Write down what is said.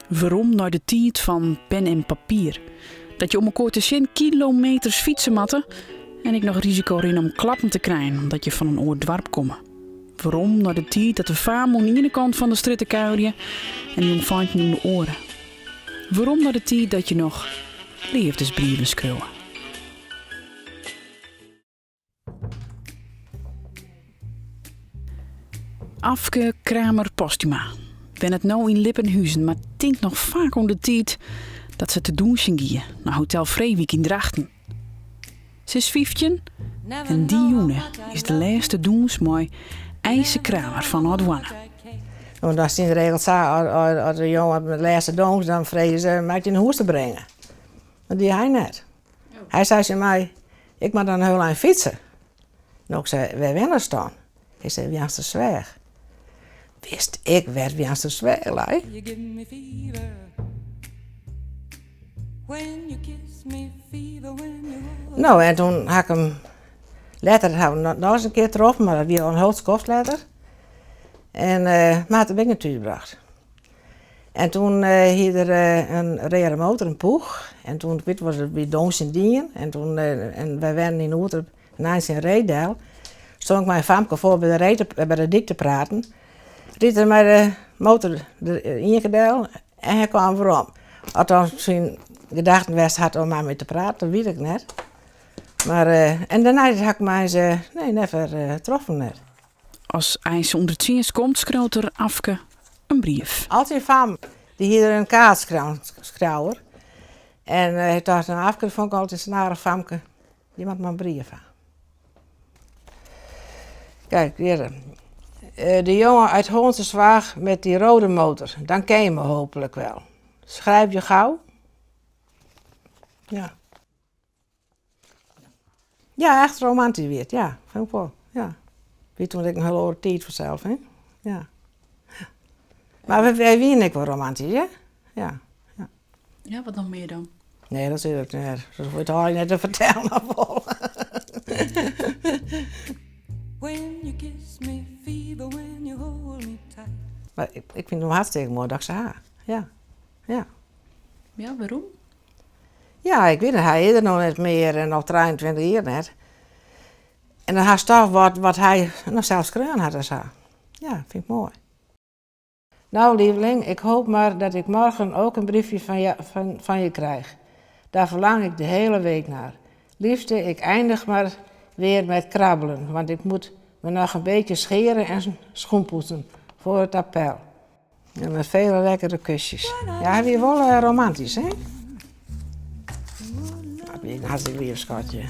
Werom nei de tiid fan pen en papier. Dat je om elkoar te sjen kilometers fytse moatte en ek noch risiko rinne om klappen te krijen omdat je fan in oar doarp komme. Werom nei de tiid dat de faam oan de iene kant fan de strjitte kuierje en de jongfeinten oan de oare. Werom nei de tiid dat je noch leafdesbrieven skriuwe. Afke Kramer Postuma wennet no yn Lippenhuzen, mar tinkt noch faak oan de tiid dat se te dûnsjen gie nei Hotel Vreewyk yn Drachten. Se is 15 en dy jûn is de lêste dûns mei Eise Kramer fan Aldhoarne. Want dan stean de regels sa, as de jonge de lêste dûns, dan freegje se my nei hûs te bringen. Dat die hy net. Hy sei tsjin my, ik moat dan in hiel ein fytse. No, ik sei, wêr wennest dan? Hy sei, Bearnstersweach. Wist ik wêr't Bearnstersweach lei? No, en toen ha ik him letter ha we noch ris in kear troffen, mar dat wie al in hiel skoft letter. En mar hat er my ek nei thús brocht. En toen hie er in reade motor, in Puch. En toen, wit was it by dûnsjen dien. En toen, en wy wennen yn Oerterp, neist in reed del. Stond ik mei in famke foar by de reed, by de dyk te praten. Ried er mei de motor der ien kear del en hy kaam werom. Oft dan syn gedachten west hat om mei my te praten, dat wit ik net. Mar, en dêrnei ha ik my nee, net wer troffen net. As Eise ûnder tsjinst komt, skriuwt er Afke in brief. Altyd fam, dy hie der in kaartskriuwer. En hy tocht, no Afke, dat fûn ik altyd sa'n aardich famke, dy moat mar in brief ha. Kijk, hjir. De jongen uit Hoornsterzwaag met die rode motor, dan ken je me hopelijk wel. Schrijf je gauw? Ja. Ja, echt romantysk wie it, ja. Fyn ik wol, ja. Wie toen ek in hiel oare tiid fansels, hè. Ja. Mar wy wienen ek wol romantysk, hear. Ja, ja. Ja, wat noch mear dan? Nee, dat wit ik net. Dat hoech ik allegear net te fertellen, of wol? Mar ik fyn it hartstikke moai dat ik se ha, ja. Ja. Ja, wêrom? Ja, ik wit net, hy is der no net mear en al trijeentweintich jier net. En dan hast toch wat, wat hy noch sels skreaun hat en sa. Ja, fyn ik moai. Nou, lieveling, ik hoop maar dat ik morgen ook een briefje van je, van, van je krijg. Daar verlang ik de hele week naar. Liefste, ik eindig maar weer met krabbelen, want ik moet me nog een beetje scheren en schoenpoetsen voor het appel. En met vele lekkere kusjes. Ja, hy wie wol romantysk, hè? Dat wie in hartstikke leaf skatje.